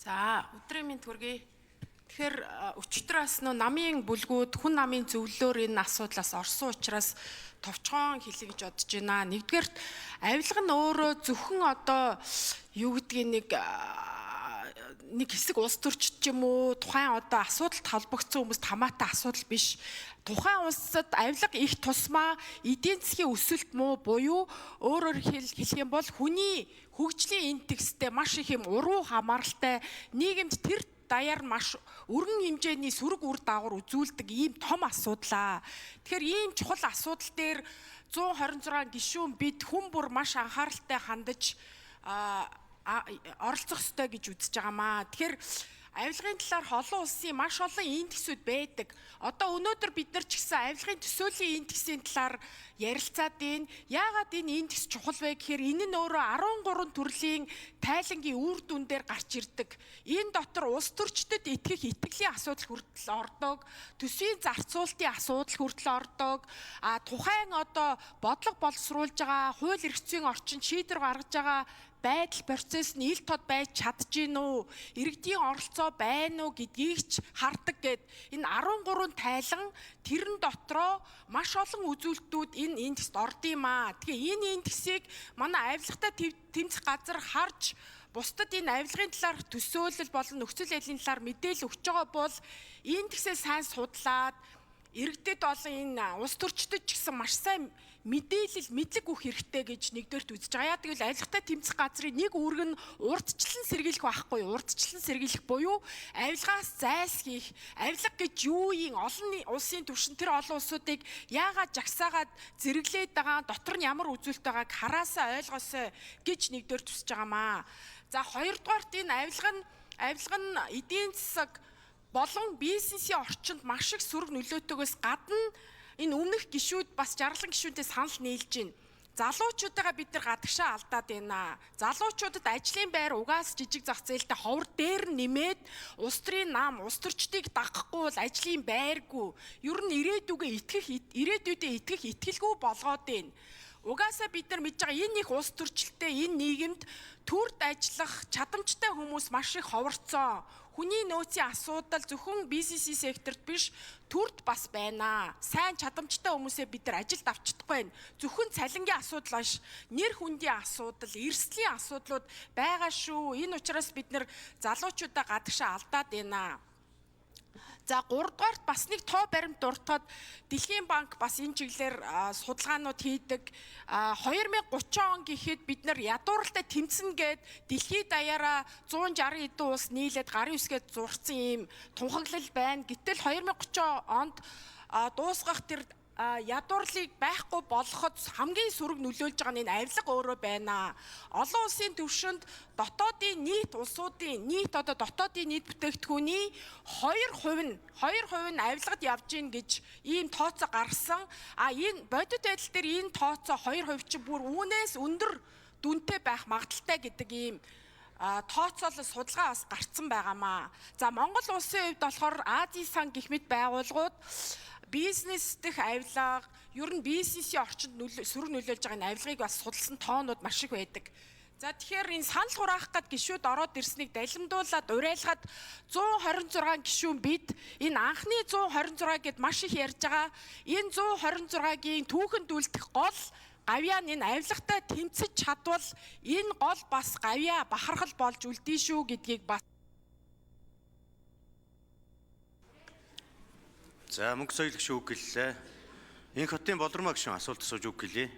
За, өдрийн мэнд хүргэе. Тэгэхээр өчигдөр бас нөө намын бүлгүүд хүн намын зөвлөлөөр энэ асуудлаас орсон учраас товчхон хэлье гэж бодож байна. Нэгдүгээрт авилга нь өөрөө зөвхөн одоо юу гэдгийг нэг хэсэг улс төрчид ч юм уу тухайн одоо асуудалд холбогдсон хүмүүст хамаатай асуудал биш. Тухайн улсад авилга их тусмаа эдийн засгийн өсөлт муу буюу өөрөөр хэлэх юм бол хүний хөгжлийн индекстэй маш их юм уруу хамааралтай, нийгэмд тэр даяар маш өргөн хэмжээний сөрөг үр дагавар үзүүлдэг ийм том асуудлаа. Тэгэхээр ийм чухал асуудал дээр 126 гишүүн бид хүн бүр маш анхааралтай хандаж оролцох ёстой гэж үзэж байгаамаа. Тэгэхээр авилгын талаар олон улсын маш олон индексүүд байдаг. Одоо өнөөдөр бид нар ч гэсэн авилгын төсөөлийн индексийн талаар ярилцаад байна. Яагаад энэ индекс чухал вэ гэхээр энэ нь өөрөө 13 төрлийн тайлангийн үр дүн дээр гарч ирдэг. Энэ дотор улс төрчдөд итгэх итгэлийн асуудал хүртэл ордог, төсвийн зарцуулалтын асуудал хүртэл ордог. А тухайн одоо бодлого боловсруулж байгаа, хууль эрх зүйн орчинд шийдвэр гаргаж байгаа байдал процесс нь ил тод байж чадж гин үү, иргэдийн оролцоо байна уу гэдгийг ч хардаг гэд энэ 13 тайлан тэрэн дотроо маш олон үзүүлэлтүүд энэ индекст орд юм аа. Тэгэхээр энэ индексийг манай авилгатай тэмцэх газар харж бусдад энэ авилгын талаарх төсөөлөл болон нөхцөл байдлын талаар мэдээлэл өгч байгаа бол индексээ сайн судлаад иргэдэд болон энэ улс төрчдөд ч гэсэн маш сайн мэдээлэл мэдлэг өгөх хэрэгтэй гэж нэгдүгээрт үзэж байгаа. Яа гэвэл авилгатай тэмцэх газрын нэг үүрэг нь урдчлан сэргийлэх байхгүй юу? Урдчлан сэргийлэх буюу авилгаас зайлсхийх, авилга гэж юу юм, олон улсын түвшин тэр олон улсуудыг яагаад жагсаагаад зэрэглээд байгаа, дотор нь ямар үзүүлэлт байгааг хараасаа ойлгосой гэж нэгдүгээрт үзэж байгаамаа. За, хоёрдугаарт энэ авилга нь эдийн засаг болон бизнесийн орчинд маш их сөрөг нөлөөтэйгөөс гадна энэ өмнөх гишүүд бас 60 гишүүнтэй санал нийлж байна. Залуучуудаа бид нар гадагшаа алдаад байна. Залуучуудад ажлын байр угаас жижиг зах зээлтэй ховор дээр нэмээд улс төрийн нам, улс төрчдийг дагахгүй бол ажлын байргүй. Ер нь ирээдүгээ итгэх, ирээдүйдээ итгэх итгэлгүй болгоод байна. Угаасаа бид нар мэдж байгаа энэ их улс төрчлөлтэй энэ нийгэмд төрд ажиллах чадамжтай хүмүүс маш их ховорцсон. Хүний нөөцийн асуудал зөвхөн бизнесийн секторт биш, төрд бас байна. Сайн чадамжтай хүмүүсээ бид нар ажилд авч чадахгүй байна. Зөвхөн цалингийн асуудал биш, нэр хүндийн асуудал, эрсдлийн асуудлууд байгаа шүү. Энэ учраас бид нар залуучуудаа гадагшаа алдаад байна. За, гуравдугаарт бас нэг тоо баримт дуртахад Дэлхийн банк бас энэ чиглэлээр судалгаанууд хийдэг. 2030 он гэхэд бид нар ядууралтай тэмцэнэ гээд дэлхийд даяараа 160 хэдэн улс нийлээд гарын үсгээд зурцсан ийм тунхаглал байна. Гэтэл 2030 онд дуусгах тэр ядуурлыг байхгүй болгоход хамгийн сөрөг нөлөөлж байгаа нь энэ авилга өөрөө байна. Олон улсын түвшинд дотоодын нийт улсуудын нийт одоо дотоодын нийт бүтээгдэхүүний 2% нь 2% нь авилгад явж гин гэж ийм тооцоо гаргасан. А энэ бодит байдал дээр энэ тооцоо 2% чинь бүр үүнээс өндөр дүнтэй байх магадaltaй гэдэг ийм тооцоолол судалгаа бас гарцсан байгаамаа. За, Монгол улсын хувьд болохоор Азийн сан гэх мэт байгууллагууд бизнес дэх авилга, ер нь бизнесийн орчинд сөрөг нөлөөлж байгаа энэ авилгыг бас судалсан тоонууд маш их байдаг. За, тэгэхээр энэ санал хураах гад гишүүд ороод ирснийг далимдуулаад уриалгаад 126 гишүүн бид энэ анхны 126 гэд маш их ярьж байгаа. Энэ 126-гийн түүхэнд үлдэх гол гавьяа нь энэ авилгатай тэмцэж чадвал энэ гол бас гавьяа бахархал болж үлдэн шүү гэдгийг бас. За, мөнгө соёл гишүүн үг гэлээ. Энэ хотын Болормоо гишүүн асуулт асууж үг гэлээ.